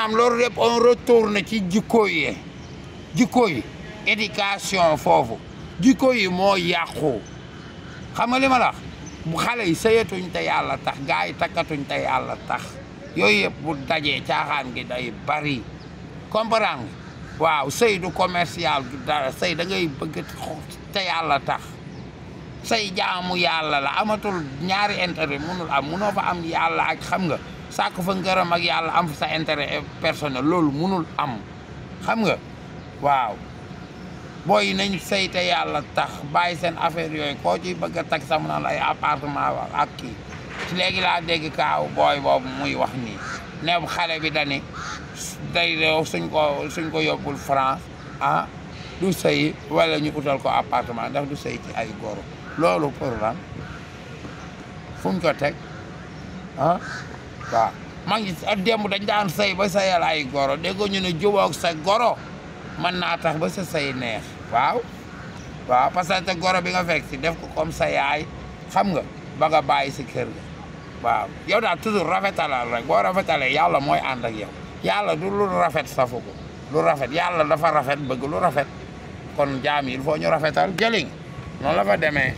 maanaam loolu lépp on retourne ci jikko yi éducation foofu jikko yi moo yàqu xam nga li ma la wax bu xale yi sëyatuñ te yàlla tax gars yi takkatuñ te yàlla tax yooyu yëpp bu dajee caaxaan gi day bari comprendre waaw sëy du commercial dara sëy da ngay bëgg te yàlla tax sëy jaamu yàlla la amatul ñaari intérêt munul am munoo fa am yàlla ak xam nga sàkk fa ngërëm ak yàlla am fa sa intérêt personnel loolu munul am xam nga waaw booy nañ sëy te yàlla tax bàyyi seen affaire yooyu koo ci bëgg a tag sam na ay appartement ak kii ci léegi laa dégg kaaw booy boobu muy wax nii ne xale bi dani day suñ ko yóbbul France ah du sëy wala ñu utal ko appartement ndax du sëy ci ay goro loolu pour lan fuñ ko teg ah waaw maa ngi démb dañ daan sëy ba sëyal ay goro déggoo ñu ne jubóog sa goro mën naa tax ba sa sëy neex waaw parce que goro bi nga fekk si def ko comme sa yaay xam nga ba nga bàyyi si kër ga waaw yow daal toujours rafetalal rek boo rafetalee yàlla mooy ànd ak yow yàlla du lu rafet safu ko lu rafet yàlla dafa rafet bëgg lu rafet kon jaam yi il faut ñu rafetal jëliñ noonu la fa demee